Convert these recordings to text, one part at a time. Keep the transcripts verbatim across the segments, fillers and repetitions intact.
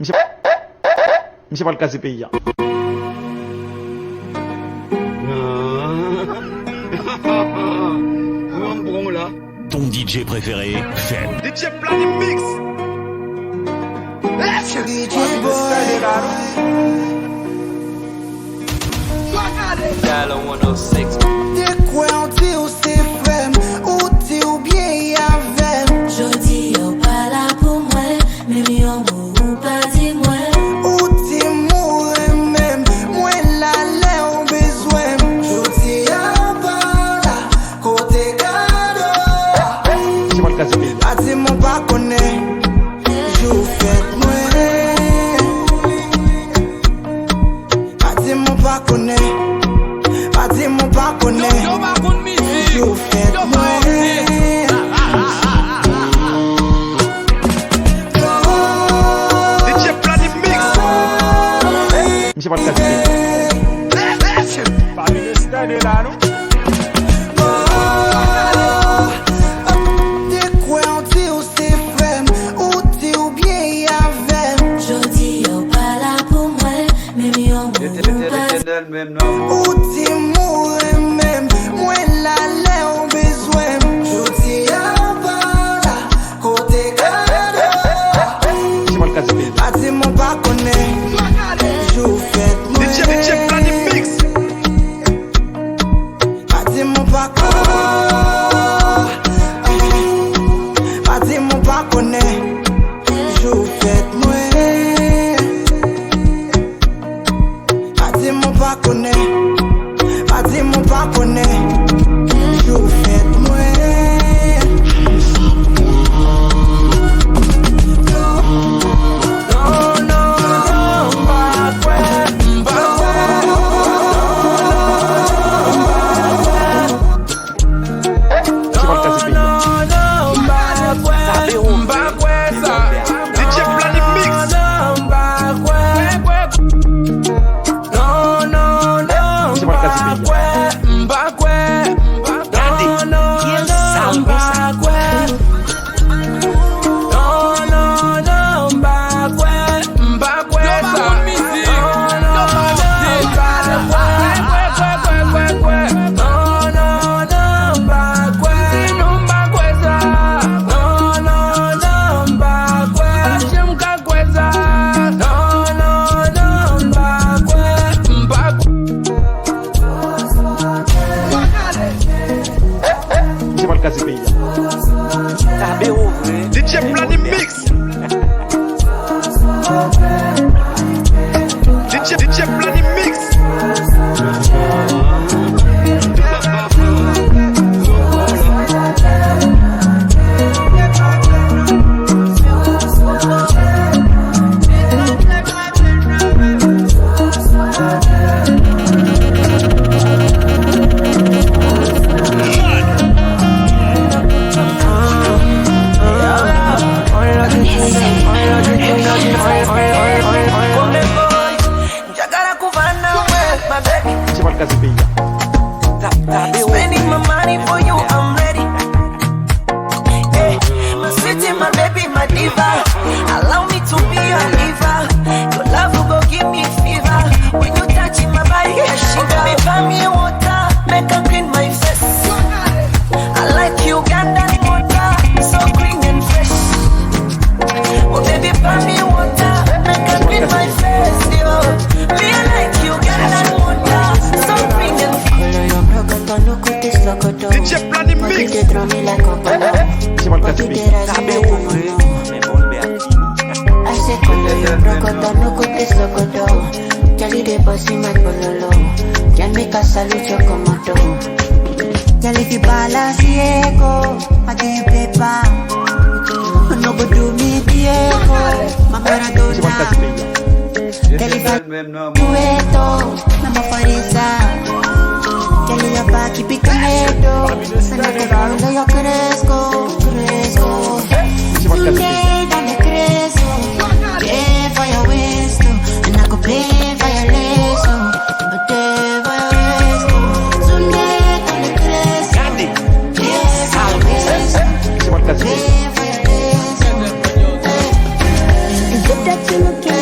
Misye, misye pral kraze peyi a. Mwen m pran w la. Ton D J préféré, Fed. D J Planet Mix. Let's go. D J Boy. Dial one oh six. Te kwè w di w se frè m, ou di w byen avè m. Jodi a w pa la pou mwen, menm yon mo ou pa di mwen. Ou di m ou renmen m, mwen la lè w bezwen m. Jodi a w pa la, kote kado a? Se pa l ka se peyi. Pa di m ou pa konnen jou fèt mwen. Pa di m ou pa konnen. Pa di m ou pa konnen. Yo, yo pa konn mizik. Jou fèt mwen. D J Planet Mix. Misye pa t ka kite. Pa vin estène la, non. Te kwè w di w se frè m, ou di w byen avè m. Jodi a w pa la pou mwen, menm yon mo ou pa di. Ou di m ou renmen m, mwen la lè w bezwen m. Jodi a w pa la, kote kado a? Pa di m ou pa konnen jou fèt mwen. D J, D J Planet Mix. Pa di m ou pa konnen. Pa di m ou pa konnen jou fèt mwen. Pa di m ou pa konnen. Pa di m ou pa konnen jou fèt mwen. Non, non, non, m pa kwè, m pa kwè. Non, non, non, m pa kwè, m pa kwè sa. D J Planet Mix. Non, non, non, non, m pa kwè, m pa kwè. Non, non, non, m pa kwè. Non, non, non, m pa kwè, m pa kwè sa. Non, non, non, m pa kwè, kwè, kwè, kwè, kwè. Non, non, non, m pa kwè. Non, m pa kwè sa. Non, non, non, m pa kwè. Pa janm ka kwè sa. Non, non, non, m pa kwè. M pa kwè. Misye pral kraze peyi a. Tabe ou vre. D J Planet Mix. D J, D J Planet Mix. Misye pral kraze peyi a. Spending my money for you, I'm ready. Yeah, my sweetie, my baby, my diva. Allow me to be your liver. Your love will go give me fever. When you touching my body, I shiver. Baby, buy me water, make I clean my face. I like Ugandan water, so green and fresh. Oh baby, buy me water, make I clean my face, yo. Me, I like Ugandan water, so green and fresh. Color your broke, no cut this loco. D J Planet Mix. Misye pral kraze peyi a. Tabe ou vre. Men bon, l bè a fini. Ase kolo yo brokoto, no kote sokoto. Jali de bosi man bololo. Can make a salute your komoto. Jali fi balance eko, ake pepa. No go do me dieko. Ma Maradona. Jali fi Menm nan. Pueto, na mafarisa. Kele ya pa ki pika medo. Sana ko polo yo kresko, kresko. Sunday dale kresko. Pay for your waste, and I go pay for your lace. Pay for your waste. Sunday dale kresko. Pay for your waste. Pay for your lace. Is it that you looking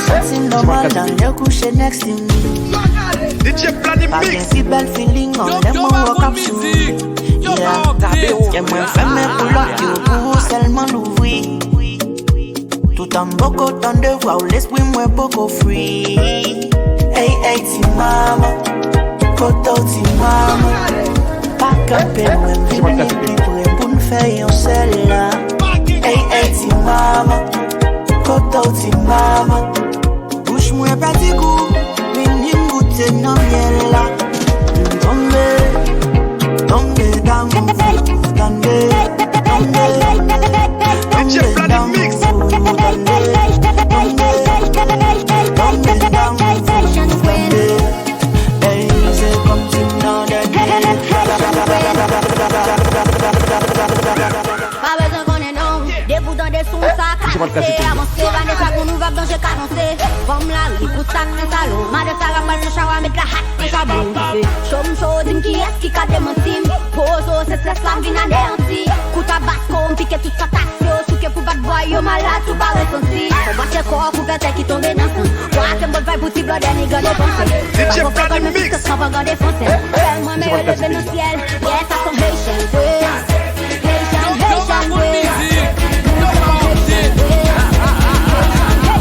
ou santi nòmal nan lè w kouche next to me. Pa gen pi bèl feeling an lè mwen wè w ap souri. Yeah. Kè mwen fèmen pou lòt yo pou ou sèlman louvri. Toutan m poko tande vwa w, lespri mwen poko free. Ey, ey, ti mama. Kote w ti manman? Pa kanpe lwen, vini pi pre pou n fè yon sèl la. Ey, ey, ti manman, kote w ti manman? Bouch mwen pèdi gou, vini n goute nan myèl la. Tonbe, tonbe damou, tande, tonbe, tonbe damou, tande, tonbe, tonbe damou, tande. Ey, se kòmsi m nan dènye. Pa bezwen konnen non, depi w tande son sa, ka kase, avanse, Vanessa pou nou va danje ka danse. Fanm lari pou sa k nan salon, madan Sara pral nan chawa, met la hat nan chabon dife. Cho m cho, di m kiyès ki ka demanti m. Pozo, se strès la m vin aneyanti. Kou tabasco, m pike tout sa taksi yo, souke pou bad boy yo malad, ou pa resanti. Fò brache kò w pou fè tè ki tonbe nan san. Kwa ke m pral fè pou ti blòdè niga depanse. Pa konn fè kòl men plis ke san vangan defanse. Fè mwen meye leve nan syèl. Yeah, sa se Haitian way. Haitian, Haitian way.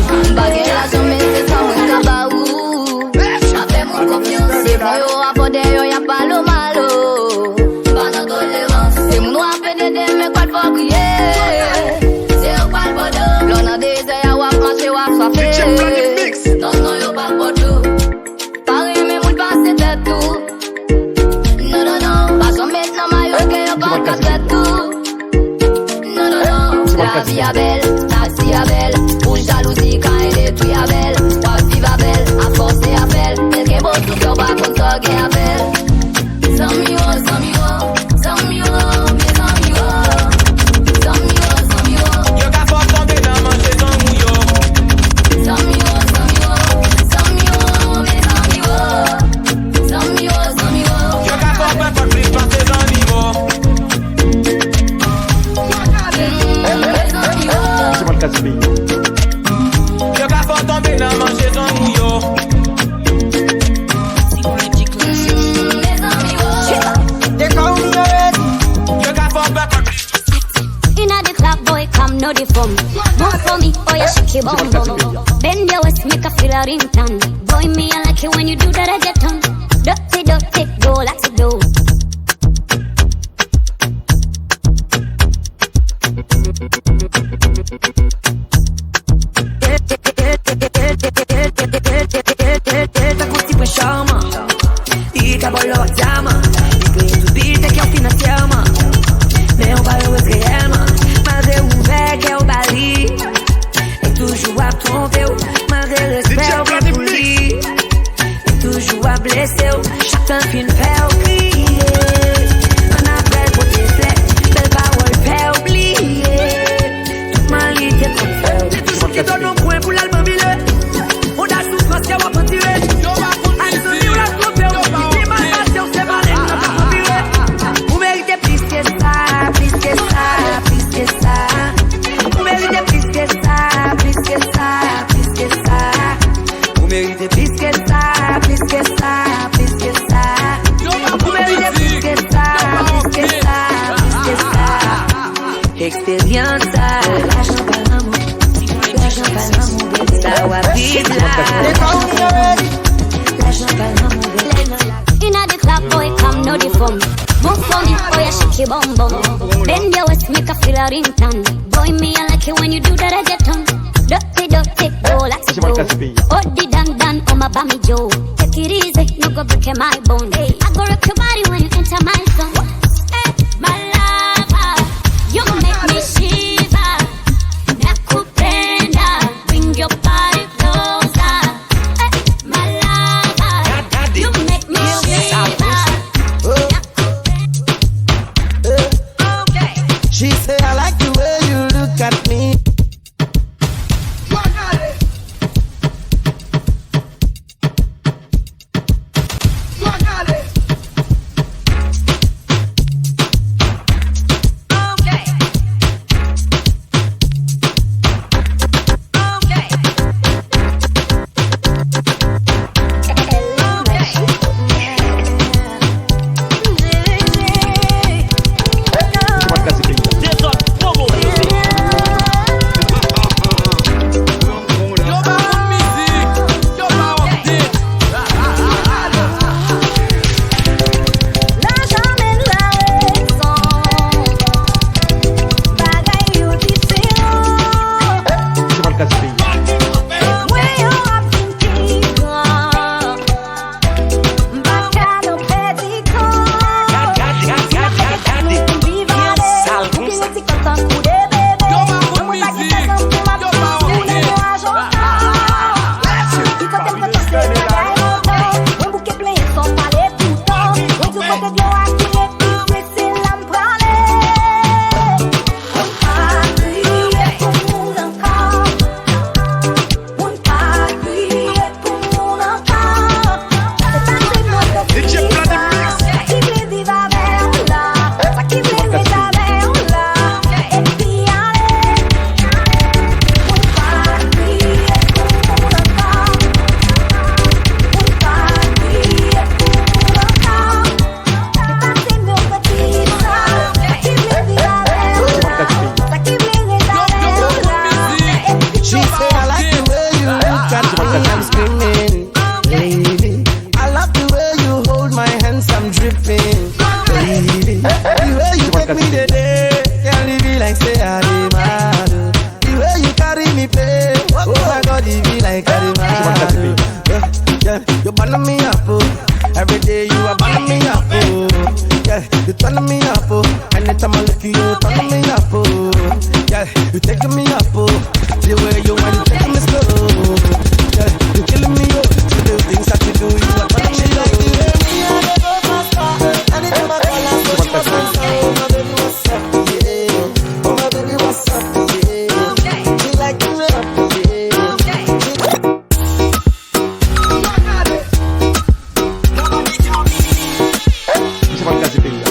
M pa gen lajan, men se sa mwen ka ba ou. Pa fè moun konfyans. Se bon yo abòde yo, y ap pale w mal, oh. M pa nan tolerans. Se moun w ap ede demen, kwal fò kriye. Se yo k pral bòde w. Lè w nan dezè a, w ap mache, w ap swafe. Non, non, yo p ap bòde w. Pa renmen moun pase tèt ou. Non, non, non, pa janm met nan mayo ke yo pa ka trèt ou. Non, non, non, lavi a bèl, taksi a bèl, pou jalouzi ka ede detwi a bèl, w ap viv avè l, a fòse avè l, men gen bon sou kè w pa konn sa w gen avè l. Zanmi w, zanmi w, zanmi w, mezanmi w, zanmi w, zanmi w. Yo ka fè w tonbe nan manje zanmi w. Zanmi w, zanmi w, zanmi w, mezanmi w. Zanmi w, zanmi w. Yo ka fè w pè kòd plis pase zanmi w. Mezanmi w. Se pa l ka di peyi. Yo ka fè w tonbe nan manje zanmi w. Mezanmi w. They call me already. Yo ka fè w pè kòd plis. Inna the club, boy, come no deform. Move for me, oh yeah, shake your bum bum. Bend your waist, make a feel a ring tan. Boy, me, I like it when you do that, I get on. Dirty, dirty, go like to do. Tankou ti prince charmant. Li ka ba w lò ak dyaman. Li peye tout bil, te kè w finansyèman. Men w pa ere reyèlman. Malgre ou ouvè kè w ba li, li toujou ap twonpe w. Malgre respè w gen pou li, li toujou ap blese w. Chak tan l fin fè w kriye, annapre l pote flè, bèl pawòl fè w bliye. Tout mal li te konn fè w. Li toujou kite w nan kwen pou l al banbile. Fondasyon fransè w ap andire. Ak zanmi w l ap twonpe w. Li mal pase w, se malen nan pa konpire. Ou merite plis ke sa, plis ke sa, plis ke sa. Ou merite plis ke sa, plis ke sa, plis ke sa. Ou merite plis ke sa, plis ke sa, plis ke sa. Ou merite plis ke sa, plis ke sa, plis ke sa. Eksperyans sa. Lajan pa lanmou, lajan pa lanmou, bebe. Sa w ap viv la. Lajan pa lanmou, bebe. Inna the club, boy, come no deform. Move for me, oh yeah, shake your bum bum. Bend your waist, make a feel a ring tan. Boy, me, I like it when you do that, I get on. Dirty, dirty, go like to go. Odi dan dan, oh my bami Joe. Take it easy, no go break my bone. I go rock your body when you enter my zone. Eh, my lover, you make me shiver. Nakupenda, bring your body closer. Eh, my lover, you make me shiver. She say, "I like the way you look at me." I'm screaming, lady. I love the way you hold my hands, I'm dripping, baby. The way you take me today, girl, it be like say I dey mad. The way you carry me, play, oh my God, it be like I dey mad. Yeah, yeah, you burn me up, oh. Every day you are burn me up, oh. Yeah, you turn me up, oh. Anytime I look you, you turn me up, oh. Yeah, you take me up, oh. The way you want to take me slow. Yeah, you killing me, oh. The little things that you do, you are turning me up. Anytime I call, I say she wants my sound. Oh my baby, what's up? Yeah. Oh my baby, what's up? Yeah. She like to rap, yeah. She Misye pral kraze peyi a. Misye pral kraze peyi a.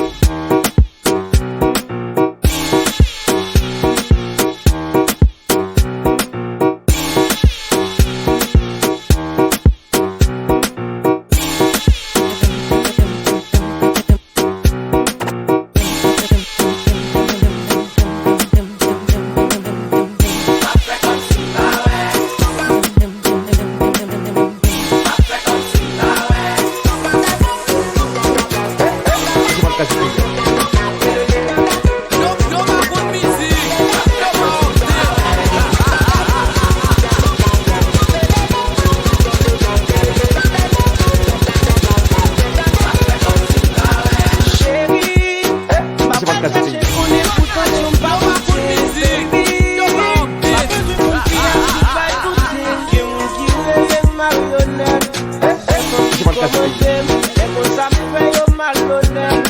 Lè konsa m fè yo malonèt.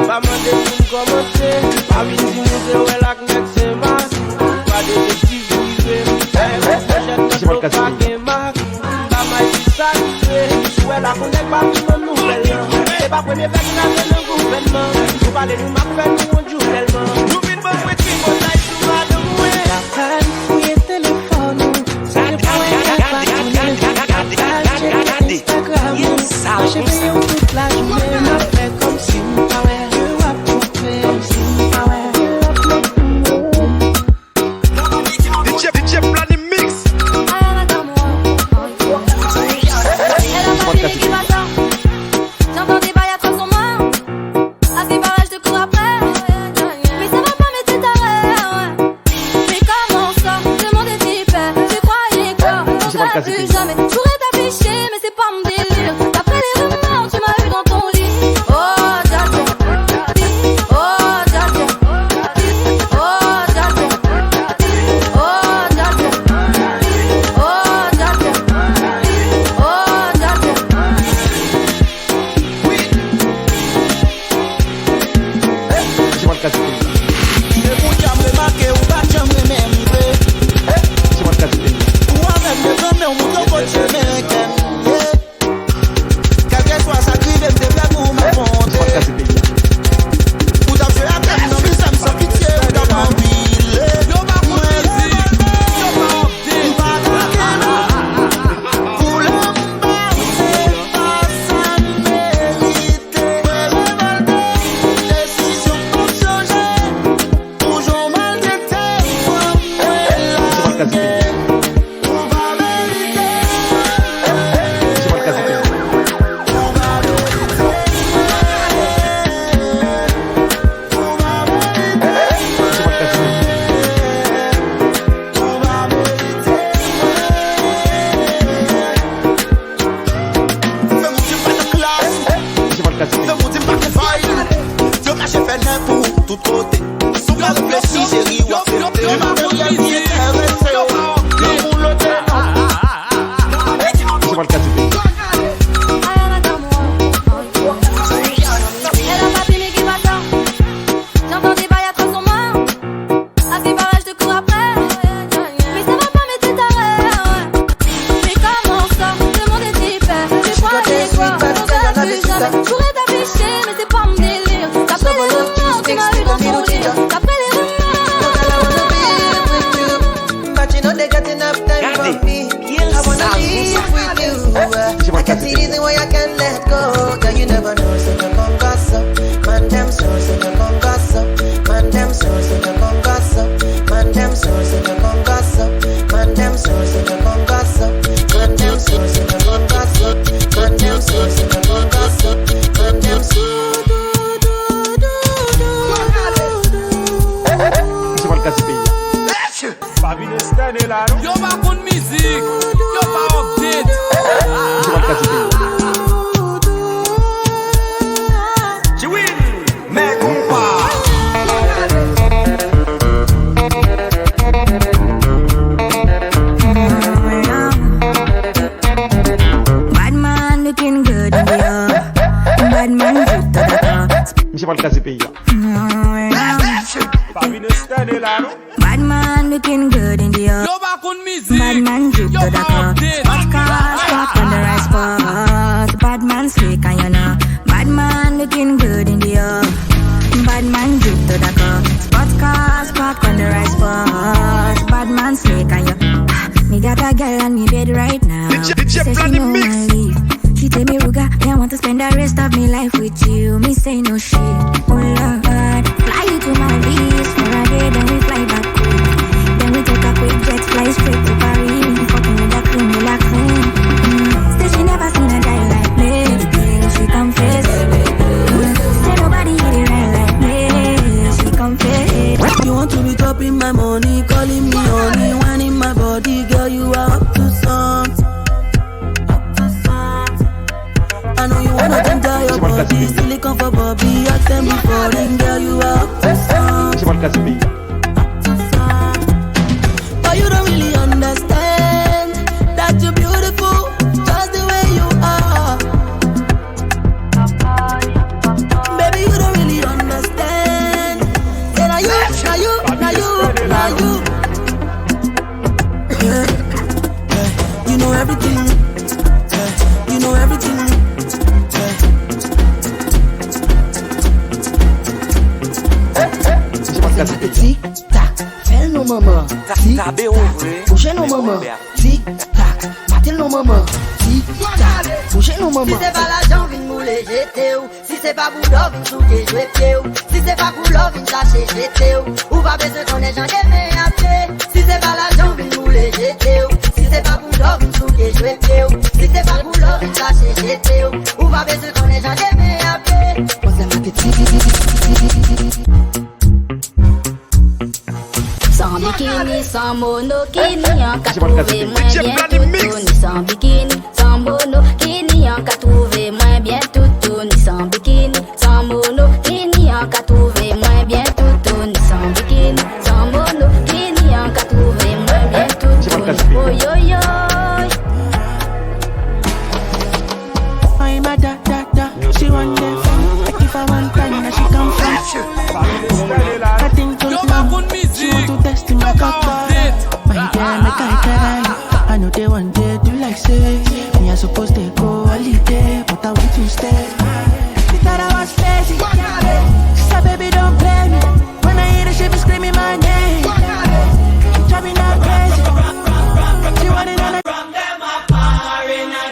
Pa mande moun kòmante. Pa vin di nou te wè l ak nèg Senmak. Pa detektiv prive m. Fè yon pòchèt nan dlo pa gen mak. Ba may di sa rive. Sou wè la konnen pa vin ban nouvèl lan. Se pa premye fè nou lave nan gouvènman. Nou pale nou m ap fè nou wont jounèlman. Nou vin ban mwen ti bòtay sou madanm mwen. Fouye telefòn ou, sa yo pa wè yo pa tounen. Apral tcheke Instagram ou, mwen cheve yo tout lajounen. M ap fè kòmsi m pa wè, yo ap twonpe m si m pa wè. Lòt nèg pou mwen. D J, D J Plani Mix. J'entends des bails à trois cents morts. À ce qui paraît, je te cours après. Mais ça va pas, mais tu t'arrêtes. Mais comment ça, le monde est hyper. Tu croyais quoi ? On va plus jamais. Je pourrais t'afficher, mais c'est pas mon délire. D'après les rumeurs, tu m'as eu dans ton lit. Oh, dja dja. Oh, dja dja. Oh, dja dja. Oh, dja dja. Oh, dja dja. Oh, dja dja. Wi. Misye pral kraze peyi a. Se pou djab remake ou pa t janm renmen m vre. Misye pral kraze peyi a. Ou avè m devan men w, montre w kot chemen kè m ye. Kèlkeswa sa k rive m te prè pou m afwonte. Misye pral kraze peyi a. Ou t ap jwe avè m nan mizè m san pitye, ou t ap anpile. Mwen revolte. M pa ka kenbe. Pou lè m pase pa sa m merite. Mwen revolte. Desizyon m p ap chanje. Toujou maltrete m, pran mwen lagè. Ou pa merite. Ou pa merite. Fè moun di m pa nan klas. Fè moun di m pa gen vibe. Yo kache fè nèg pou ou tout kote. Si w pa reflechi, cheri, w ap flete. Materyèl ki enterese w, lanmou lote non. Misye pral kraze peyi a. J'entends des bails à trois cents morts. À ce qui paraît, je te cours après. Mais ça va pas, mais tu t'arrêtes. Mais comment ça, le monde est hyper. Tu croyais quoi ? On verra plus jamais. Je pourrais t'afficher, mais c'est pas mon délire. D'après les rumeurs, tu m'as eu dans ton lit. D'après les rumeurs. But you know they got enough time for me. I wanna live with you. I can't see reason why I can't let go. Girl, you never know, so don't come gossip. Man dem so, so don't come gossip. Man dem so, so don't come gossip. Man dem so, so don't come gossip. Man dem so, so don't come gossip. Man dem so, Chiwin, men konpa. Bad man looking good in the air. Bad man drip to the top. Misye pral kraze peyi a. Pa vin estène la, non. Bad man looking good in the air. Yo pa konn mizik. Bad man drip to the top. Spot cars park on the right spot. Bad man slick and you know. Bad man looking good in the air. Bad man drip to the top. Spot cars park on the right spot. Bad man slick and you. Me got a girl on me bed right now. She say she know my leave. She tell me, Ruga, I want to spend the rest of my life with you. Me say no shit. Oh Lord, fly you to Maldives for a day, then we fly back quick. Then we take a quick jet, fly straight to Paris. We fucking with the cream, with the cream. Mm. Say she never seen a guy like me. She confess. Mm. Say nobody hit it right like me. She confess. You want to be chopping my money, calling me honey, whining my body, girl, you are up to something. I know you wanna ginger your body, silicone for Bobby, ask them before, then girl, you are up to something. Up to something. But you don't really understand that you're beautiful just the way you are. Baby, you don't really understand. Say, now you, now you, now you, now you. Yeah, yeah. You know everything. Yeah, you know everything. Yeah. Ti tak, fè l non manman. Tik tak, bouche non manman. Tik tak, pate l non manman. Tik tak, bouche non manman. Si se pa lajan w vin boule jete w, si se pa pou love vin souke jwe pye w, si se pa pou love vin chache jete w, ou pa bezwen konnen jan demen ap ye. Si se pa lajan w vin boule jete w, si se pa pou love vin souke jwe pye w, si se pa pou love vin chache jete w, ou pa bezwen konnen jan demen ap ye. Manzè mate ti. San bikini, san monokini, an ka twouve mwen byen toutouni. San bikini, san monokini, an ka twouve mwen byen toutouni. San bikini, san monokini, an ka twouve mwen byen toutouni. San bikini, san monokini, an ka twouve mwen byen toutouni. Oyoyoy. Ay, ma da, da, da. She want that fun. I give her one time, now she come from. I think too long. She want to test in my cock. My girl, make I tell her. I know they want to do like say me, I supposed to go holiday, but I want to stay. She thought I was lazy. She said, "Baby, don't play me." When I hear the shit be screaming my name, she drive me not crazy. She want it on a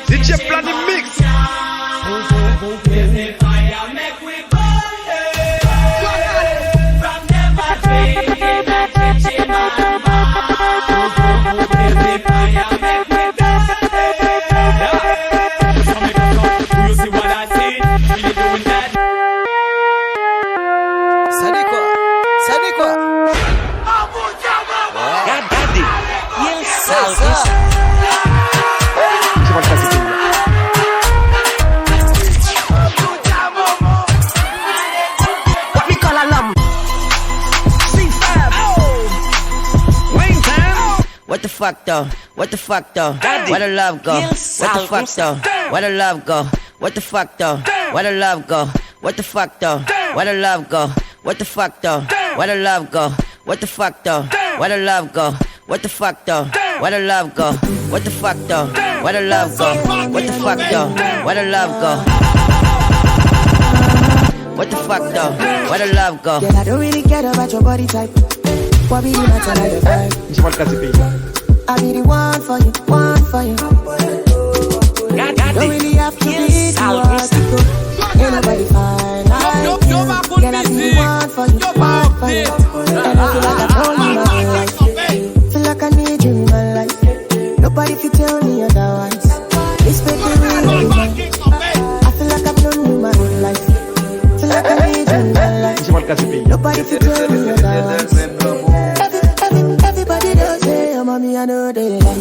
D J Plani Mix. Sa de kwa? Sa de kwa? Gad, gade, pyel sal konsa. What we call a lamb? C five. What the fuck though? What the fuck though? Gade, pyel sal konsa. What the fuck though? Where the love go? What the fuck though? Where the love go? What the fuck though? Where the love go? What the fuck though? Where the love go? What the fuck though? Where the love go? What the fuck though? Where the love go? What the fuck though? Where the love go? What the fuck though? Where the love go? What the fuck though? Where the love go? Girl, I don't really care about your body type. What be the matter like your vibe? Misye pral kraze peyi a. I be the one for you, one for you. Don't really have to be too hard to do. Ain't nobody fine like you. Girl, I be the one for you, one for you. And I feel like I've known you my whole life. Feel like I need you in my life. Nobody can tell me otherwise. This baby really mine. I feel like I've known you my whole life. Feel like I need you in my life. Nobody can tell me otherwise. Every, every, everybody does say, "Oh, mommy, I know they lie."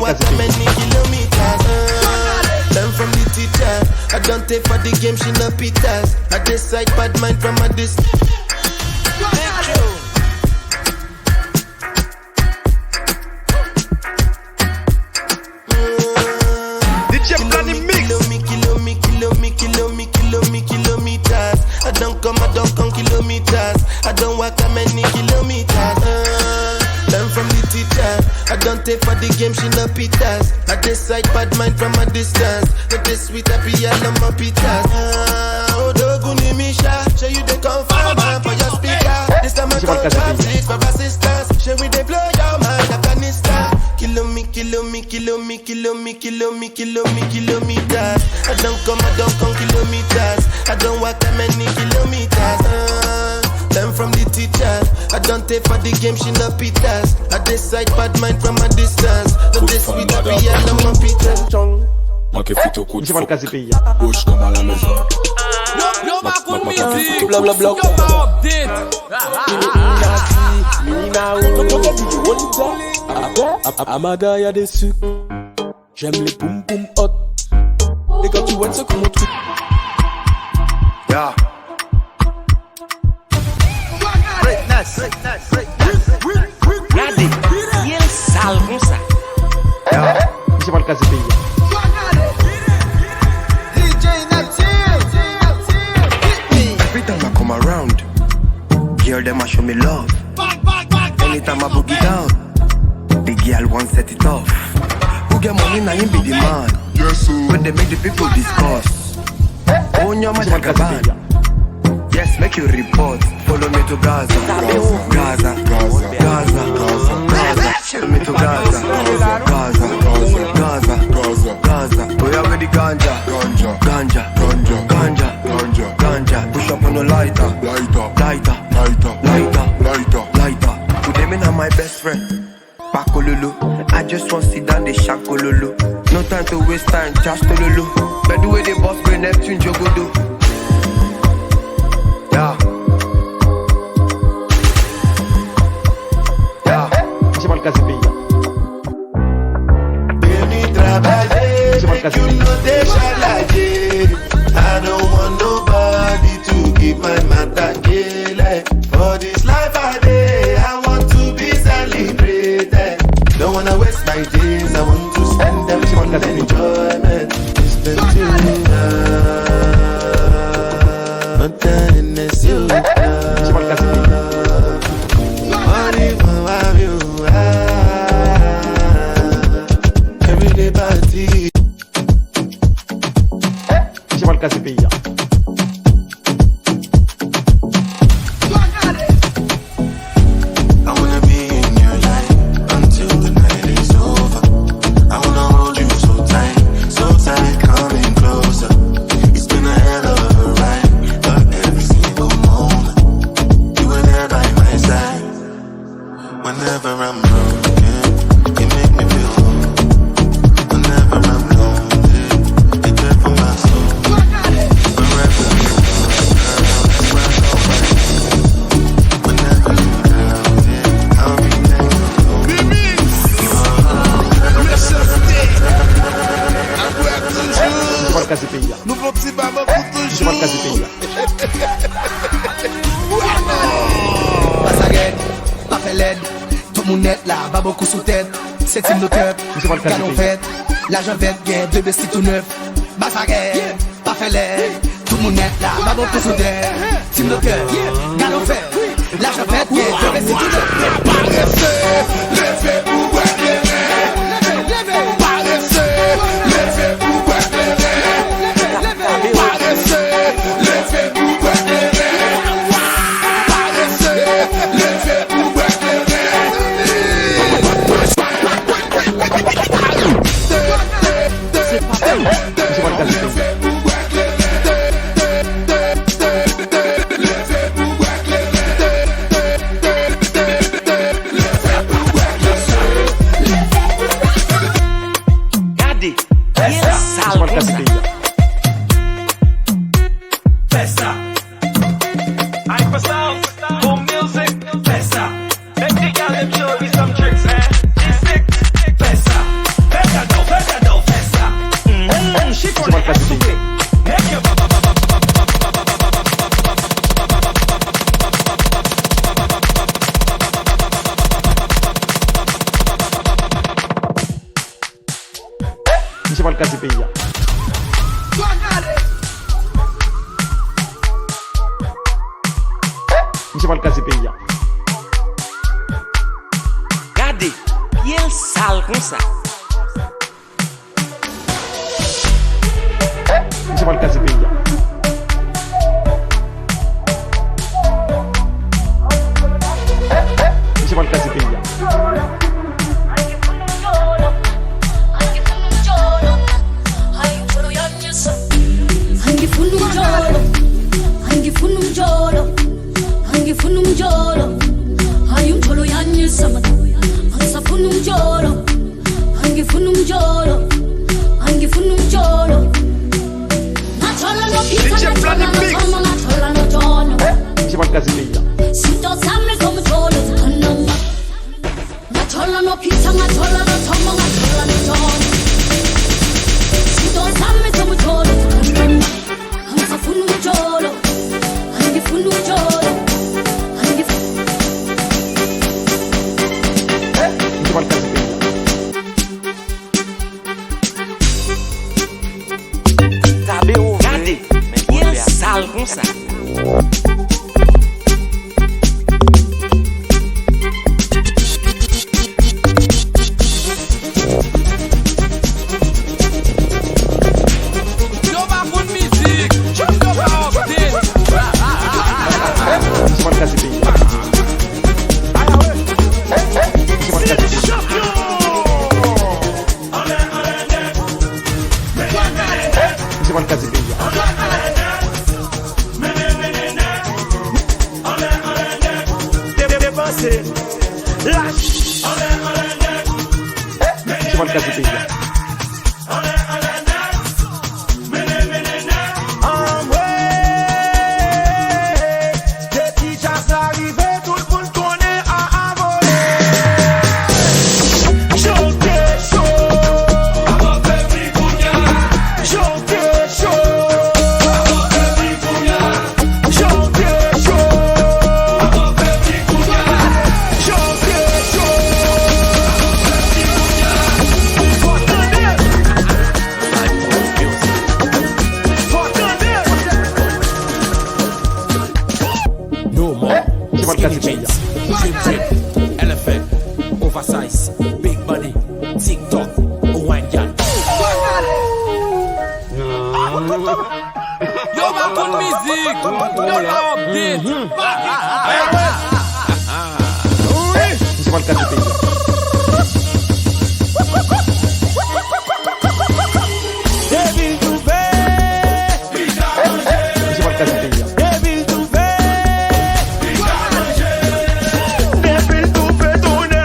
Walk how many kilometers? Uh, learn from the teacher. I don't take for the game, she no pitas. I decide bad mind from a distance. Thank you. D J Plani Mix. Kilomi, kilomi, kilomi, kilomi, kilomi, kilometers. I don't come, I don't come kilometers. I don't walk how many kilometers. Uh, learn from the teacher. I don't take for the game, she no pitas. I decide bad mind from a distance. But this sweet happy, I love my pitas. Uh, Odogun ni Misha, show you the confirm for your speaker. This time I don't drop six for assistance. Show we dey blow your mind, Afghanistan. Kilomi, kilomi, kilomi, kilomi, kilomi, kilomi, kilometers. I don't come, I don't come kilometers. I don't walk how many kilometers. Uh, learn from the teacher. I don't take for the game, she no pitas. I decide bad mind from a distance. But this sweet happy, I love my pitas. Manke fout ou kout fòk. Bouch kòm alamezon. Yo, yo, Makout Mizik. Yo, pa update. Illuminati, Minimao. Amada, y a des sucres. J'aime les poum poum hot. Et quand tu vois ce qu'on trouve. Yeah. Greatness. Gade, fye l sal konsa. Yeah. Misye pral kraze peyi a. D J Neptune. Every time I come around, girl dem a show me love. Anytime I book it down, the girl want set it off. Who get money na him be the man. Yes, sir. When they make the people discuss. Own your man, Jagaban. Yes, make you report. Follow me to Gaza. Gaza, Gaza, Gaza, Gaza. Follow me to Gaza. Gaza, Gaza, Gaza, Gaza. Oya, where the ganja? Ganja, ganja, ganja, ganja, ganja. Push up on the lighter. Lighter, lighter, lighter, lighter, lighter, lighter. Today me na my best friend. Pa kololo, I just wan sit down dey shak kololo. No time to waste time, just tololo. Bad way dey boss brain, Neptune Jogodo. Yeah. Yeah. Misye pral kraze peyi a. Vini travay, make you no dey shalaye. I don't want nobody to give my matter kele. For this life I dey, I want to be celebrated. Don't wanna waste my days, I want to spend them on enjoyment. Spend till now. Money for my view, ah. Everyday party. Misye pral kraze peyi a. I wanna be in your life until the night is over. I wanna hold you so tight, so tight, coming closer. It's been a hell of a ride, but every single moment you were there by my side. Whenever I'm broken, you make me feel whole. Whenever I'm lonely, you're there for my soul. Forever. Whenever I'm doubted, I'll be there. Misye pral kraze peyi a. Nou fè yon ti baba pou toujou. Misye pral kraze peyi a. Bas la rèd, pa fè lèd. Tout moun nèt la, babo kou sou tèt. Se Team No Cap, galon fèt. Lajan vèt, gen de besti tou nèf. Bas la rèd, pa fè lèd. Tout moun nèt la, babo kou sou tèt. Team No Cap, galon fèt. Lajan fèt, gen de besti tou nèf. Parese, leve pou bwè kleren. Parese, leve pou bwè kleren. Parese, leve pou bwè kleren. Parese, leve pou bwè kleren. Kraze peyi a. Misye pral kraze peyi a. Gade, pye l sal konsa. Misye pral kraze peyi a. Misye pral kraze peyi a. Angifuna umjolo, angifuna umjolo, angifuna umjolo, hayi umjolo yanyisama, angisafuna umjolo, angifuna umjolo, angifuna umjolo. Ngajola no pizza, ngajola no chomo, ngajola no jono. Misye pral kraze peyi a. Zinto zami zomjolo zikhona. Ngajola no pizza, ngajola no chomo, ngajola no jono. Zinto zami zomjolo zikhona. Angisafuna umjolo, angifuna umjolo, angif- Misye pral kraze peyi a. Tabe ou gade, pye l sal konsa. Yo pa konn mizik, yo pa update. Misye pral kraze peyi a. Misye pral kraze peyi a. Misye pral kraze peyi a. Depanse. Lach. Misye pral kraze peyi a. Anmwey, depi djaz la rive, tout moun konnen a a vole. Chante cho. Chante cho. Chante cho. Chante cho. Fò tande. Fò tande. No more. Skinny jeans, drip drip, elephant, oversize, big body, TikTok, wine gyal. Yo pa konn mizik, yo pa update. Misye pral kraze peyi a. Depi l toufe. Misye pral kraze peyi a. Depi l toufe. Depi l toufe tounen.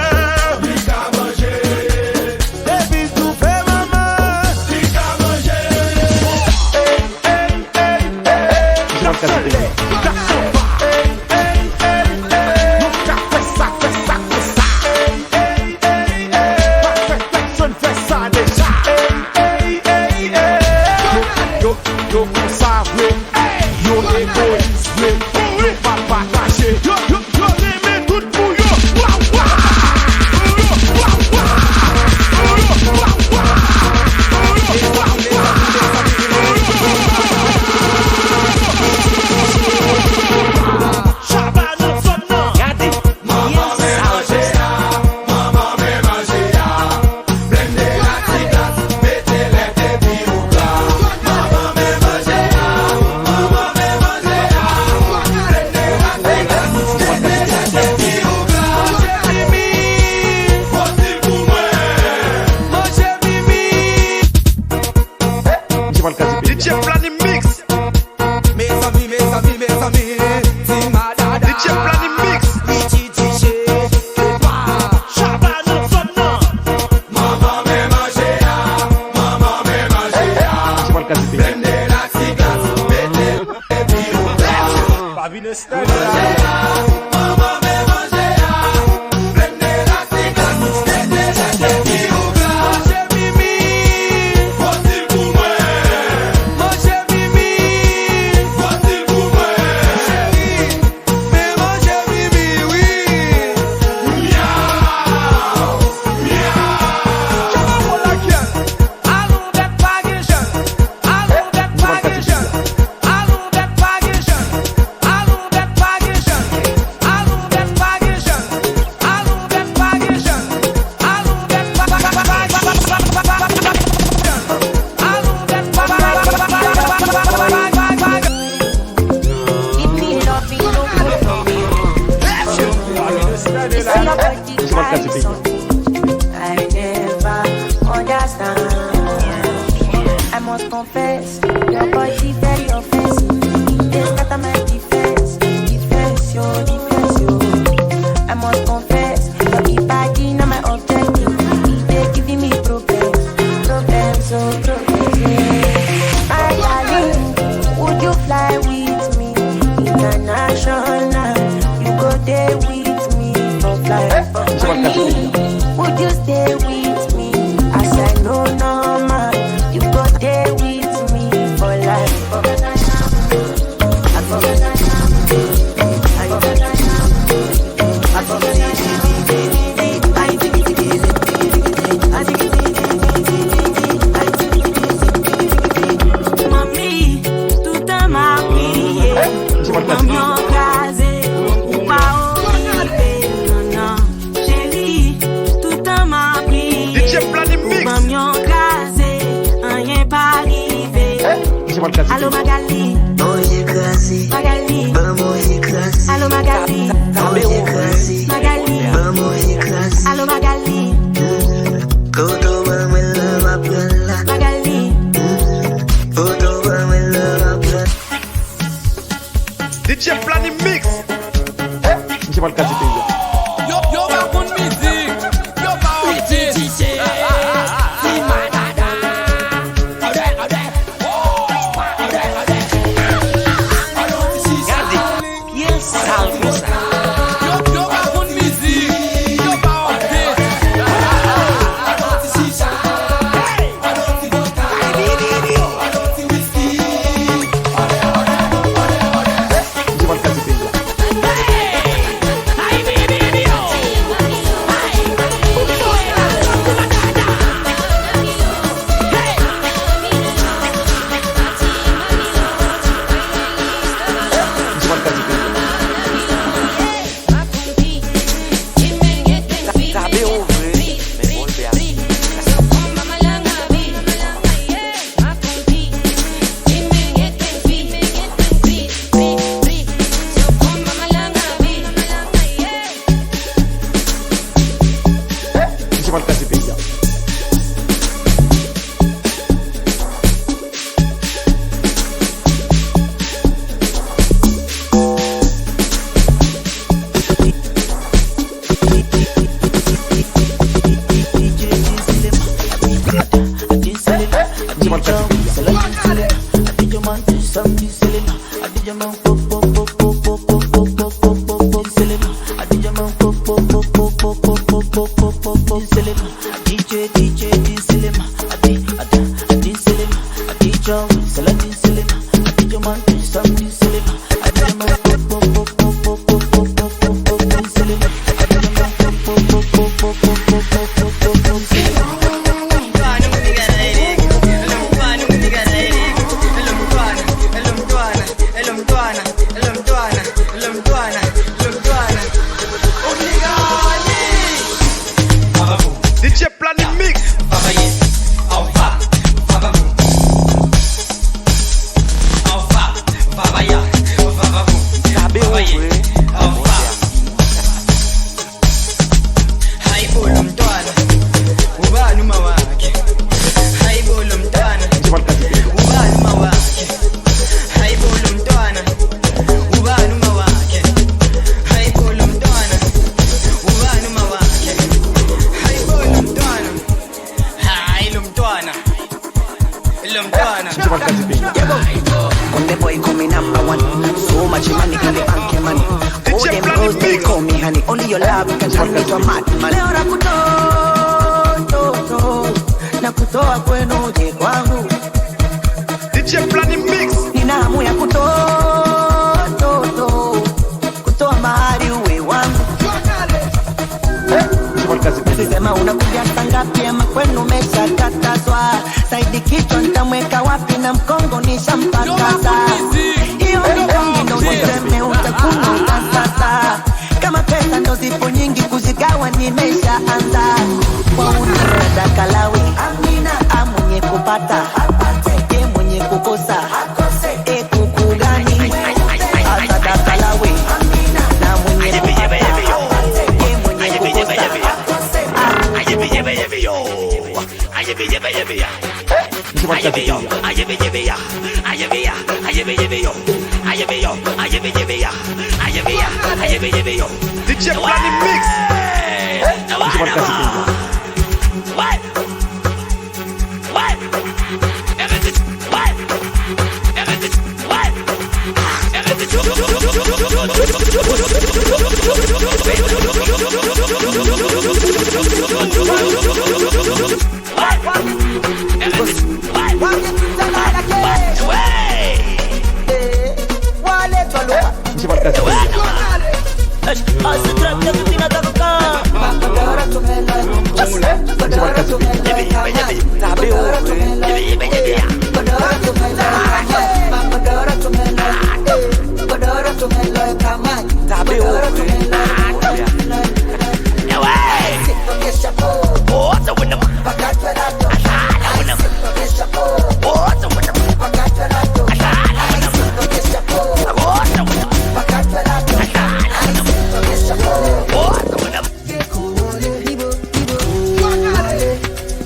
Your body carry something I never understand. I must confess, your body very offensive. E dey scatter my defense, defense, yo, defense, yo. I must confess, your body na my objective. E dey giving me problems, problems, oh, problems, yeah. My darling, would you fly with me international? You go dey with me for flight. Would you stay with me? As I know normal, you go dey with me for life. Manmi, toutan m ap kriye. Manmi, yon kraze, ou pa okipe, non, non. Cheri, toutan m ap priye. Pou ban m yon kraze, anyen pa rive. Alo Magali. Magali. Alo Magali. Magali. Alo Magali. Magali. D J Plani Mix. Misye pral kraze peyi a. Yo, yo pa konn mizik, yo pa artis. Gade, pye sal konsa. Yo, yo pa konn mizik, yo pa artis. Tape ou vre, men bon l pè a. Misye pral kraze peyi a. D J Plani Mix. Tape ou vre. Ay, lòm twa nan. Lòm twa nan. Konde boy kon mi number one. So much money in the bank, money. All them girls, they call me honey. Only your love can turn me to a madman. Leo nakutoa, to, to. Nakutoa kwenu uje kwangu. D J Plani Mix. Nina hamu ya kutoa, to, to. Kutoa mahari uwe wangu. Sisema unakuja saa ngapi ama kwenu umeshakatazwa? Saidi kichwa nitamweka wapi na mkongo nishampakaza? Hiyo mitungi ndo useme utakunywa utasasa. Kama pesa ndo zipo nyingi kuzigawa nimeshaanza. Kwa unataka lawe, amina, amwenye kupata, apate, ye mwenye kukosa, akose, e kuku gani? Hata dakalawe, na mwenye kupata, ye mwenye D J Plani Mix. Misye pral kase peyi a. Misye pral kase peyi a. Misye pral kase peyi a.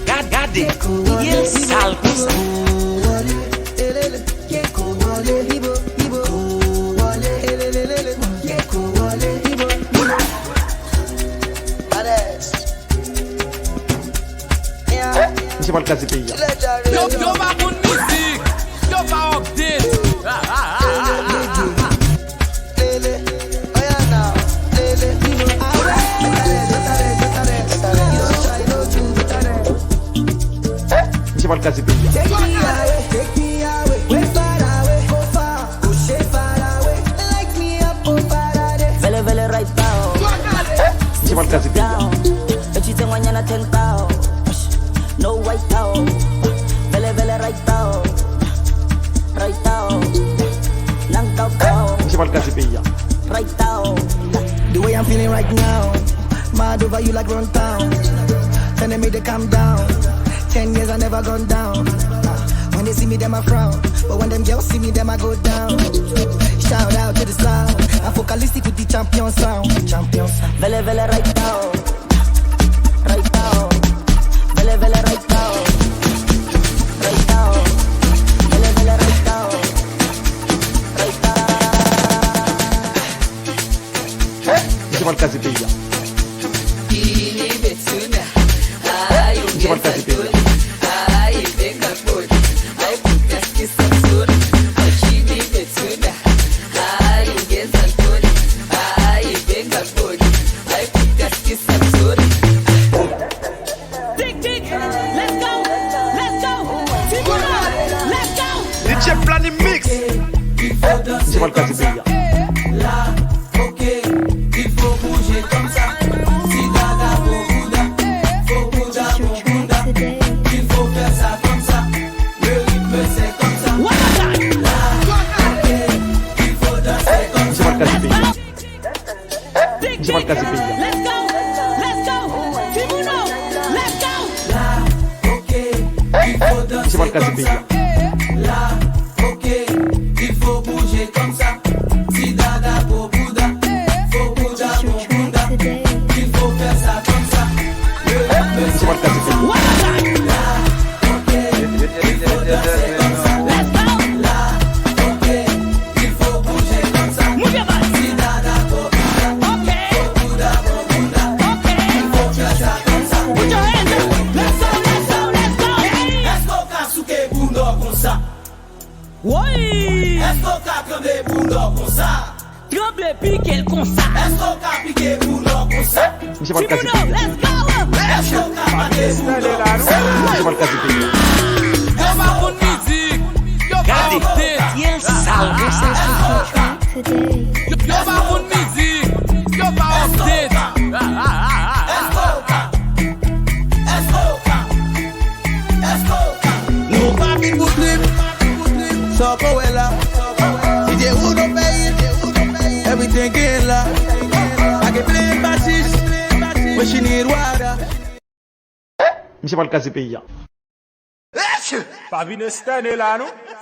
Gad, gade, kiyès sal konsa. Misye pral kraze peyi a. Yo, yo pa konn mizik, yo pa update. Misye pral kraze peyi a. Vele, vele, right now. Misye pral kraze peyi a. Eti te mwen yana ten tao. No white tao. Vele, vele, right now. Right now. Nang tao tao. Misye pral kraze peyi a. Right now. The way I'm feeling right now, mad over you like run town. Telling me to calm down. Ten years I never gone down. When they see me, them I frown. But when them girls see me, them I go down. Shout out to the sound. I'm focalistic with the champion sound. Champion sound. Vele, vele, right now. Right now. Vele, vele, right now. Right now. Vele, vele, right now. Right now. Misye pral kraze peyi a. Misye pral kraze peyi a. Tik, tik, let's go, let's go. Timoun, let's go. D J Plani Mix. Misye pral kraze peyi a. Misye pral kraze peyi a. Misye pral kraze peyi a. Let's go, let's go. Timoun, let's go. Misye pral kraze peyi a. Misye pral kraze peyi a. Woy! Èske w ka kanbe pou nò konsa? Tranble, pike l konsa. Èske w ka pike pou nò konsa? Misye pral kraze peyi a. Let's go! Èske w ka pike pou nò konsa? Misye pral kraze peyi a. Yo pa konn mizik, yo pa konn tèt. Gade, kiyès sal konsa? Yo, yo pa konn mizik, yo pa konn tèt. Èske w ka? Èske w ka? Èske w ka? Nou pa vin pou trip. Sa w ko wè la. Si te ou nan peyi, everything gen la. Pa gen plen basis. Mwen chini dwada. Misye pral kraze peyi a. Pa vin estène la non.